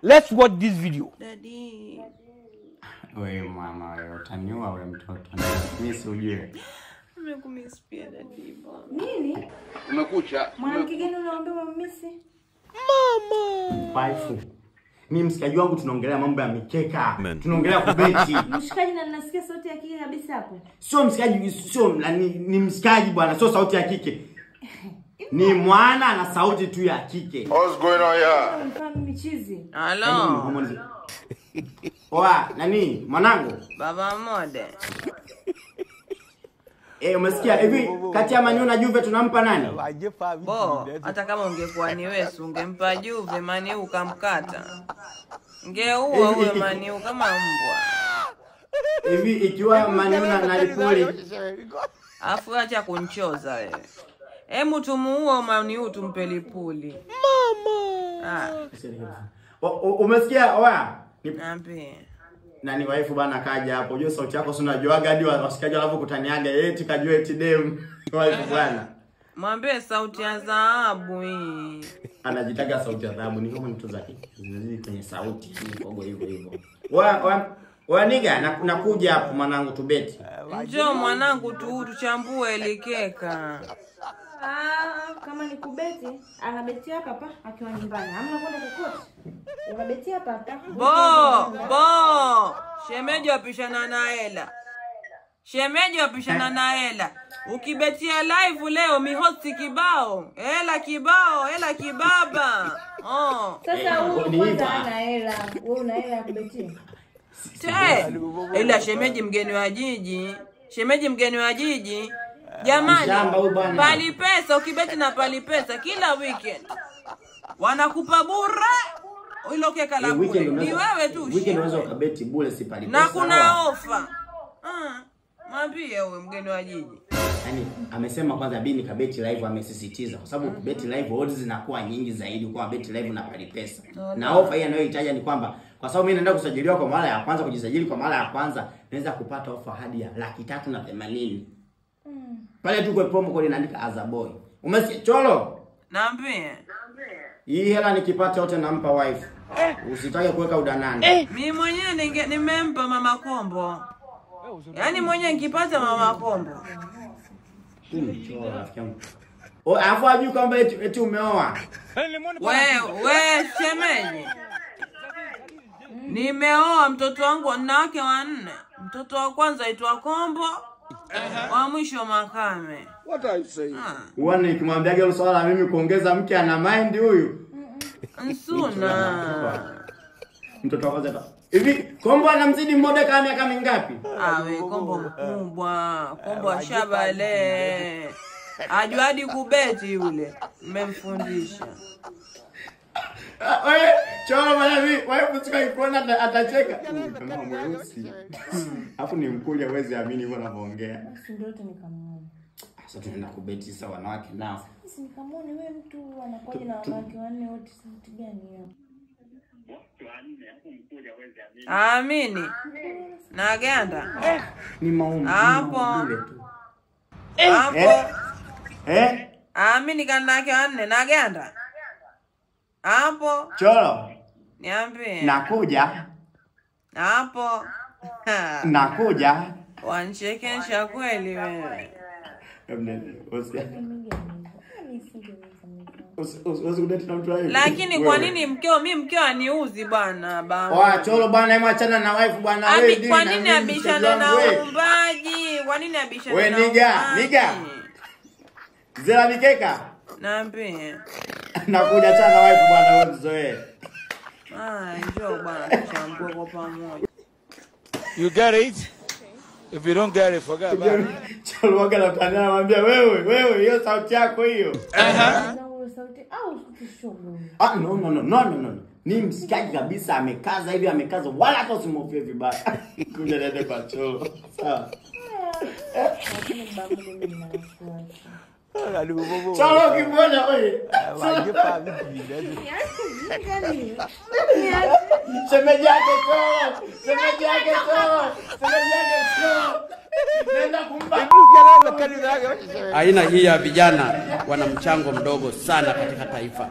Let's watch this video. Daddy. Wewe mama wewe utaniua wewe mtoto. Mimi si ujue. Nimekumiss pia daddy bwana. Nini? Umekucha. Mwanamke gani unaomba umemisi? Mama. Waifu. Mimi mshikaji wangu tunaongelea mambo ya mikeka. Tunaongelea kubeti. Mshikaji na nasikia sauti ya kike kabisa hapo. Sio mshikaji, sio ni mshikaji bwana, sio sauti ya kike. Ni mwana na sauti tu ya kike. What's going on here? Mfano michizi. Hello. Oa, nani? Mwanangu? Baba Mode. Umesikia hivi kati ya Man U na Juve tunampa nani? Bo, hata kama ungekuwa ni wewe ungempa Juve, Man U ukamkata. Ngeua huyo Man U kama mbwa. Hivi ikiwa Man U na Napoli. Afu acha kunchoza wewe. Hemu tumuue Man U tumpe Lipuli. Mama. Umesikia oa? Niambie. Nani waifu bana kaja hapo. Unajua sauti yako si unajuaga hadi wasikaji wanapokutaniaga eti kajua eti dem. Waifu bwana. Mwambie sauti ya dhahabu hii. Anajitaga sauti ya dhahabu ni kama mtu zake. Zinazidi kwenye sauti mkogo hivyo hivyo. Wa niga nakuja hapo mwanangu tubeti. Njoo mwanangu tu tuchambue likeka. Kama ni kubeti, anabeti hapa hapa akiwa nyumbani. Hamna kwenda kokote. Unabeti hapa hapa. Bo, bo. Shemeji wapishana na hela. Shemeji wapishana na hela. Ukibetia live leo mihosti kibao. Hela kibao, hela kibaba. Oh. Sasa huyu kwanza ana hela. Wewe una hela ya kubetia? Ila shemeji mgeni wa jiji. Shemeji mgeni wa jiji. Jamani, pali pesa ukibeti na pali pesa kila weekend wanakupa bure ilo keka la bure. Ni wewe tu. Weekend unaweza ukabeti bure si pali pesa. Na kuna ofa. Mwambie huyo mgeni wa jiji. Yaani amesema kwanza bini kabeti live amesisitiza kwa sababu kubeti live odds zinakuwa nyingi zaidi kwa beti live na pali pesa. Na ofa hii anayoitaja ni kwamba kwa sababu mimi naenda kusajiliwa kwa mara ya kwanza, kujisajili kwa mara ya kwanza naweza kupata ofa hadi ya 380,000. Pale tu kwa promo code inaandika Azaboy. Umesikia cholo? Naambie. Hii hela nikipata yote nampa wife. Usitake kuweka udanani. Mimi mwenyewe nimempa mama Kombo. Yaani mwenyewe nikipata mama Kombo. Cholo rafiki yangu. Oh, afu ajui kwamba eti umeoa. We shemeji. Nimeoa mtoto wangu na wake wanne. Mtoto wa kwanza aitwa Kombo. Wa mwisho Makame. What are you saying? Huwa nikimwambia hilo swala mimi kuongeza mke ana mind huyu. Nsuna. Mtoto wa kwanza. Hivi Kombo anamzidi mmoja kama miaka mingapi? We Kombo mkubwa. Kombo ashabale. Ajua hadi kubeti yule. Nimemfundisha. Wewe cholo bwana mimi wewe msika ikuona atacheka. Kama mweusi. Alafu ni mkuli hawezi amini hivyo anavyoongea. Basi ndio yote nikamuone. Sasa tunaenda kubeti sasa wanawake nao. Sisi nikamuone wewe mtu anakuja na wanawake wanne wote sauti gani hiyo? Amini. Na ganda. Ni maombi. Hapo. Hapo. Amini kana wake wanne na ganda. Hapo. Cholo. Niambie. Nakuja. Hapo. Nakuja. Wanchekesha kweli wewe. Lakini kwa nini mkeo mimi mkeo aniuzi bwana baba? Oa cholo bwana hebu achana na wife bwana wewe. Kwa nini abishane na uumbaji? Kwa nini abishane na wewe niga, niga. Zela mikeka. Niambie. Nakuja achana na wife bwana wewe mzoee. Njoo bwana tuchambue kwa pamoja. You get it? If you don't get it, forget about it. Cholo waga na anamwambia wewe hiyo sauti yako hiyo. No. Ni msikaji kabisa amekaza hivi amekaza wala hata usimhofie vibaya. Kuja nende kwa cholo. Sawa. Cholo kimona wewe. Shemeji yake cholo. Shemeji yake cholo. Shemeji yake cholo. Nenda kumpa. Aina hii ya vijana wana mchango mdogo sana katika taifa.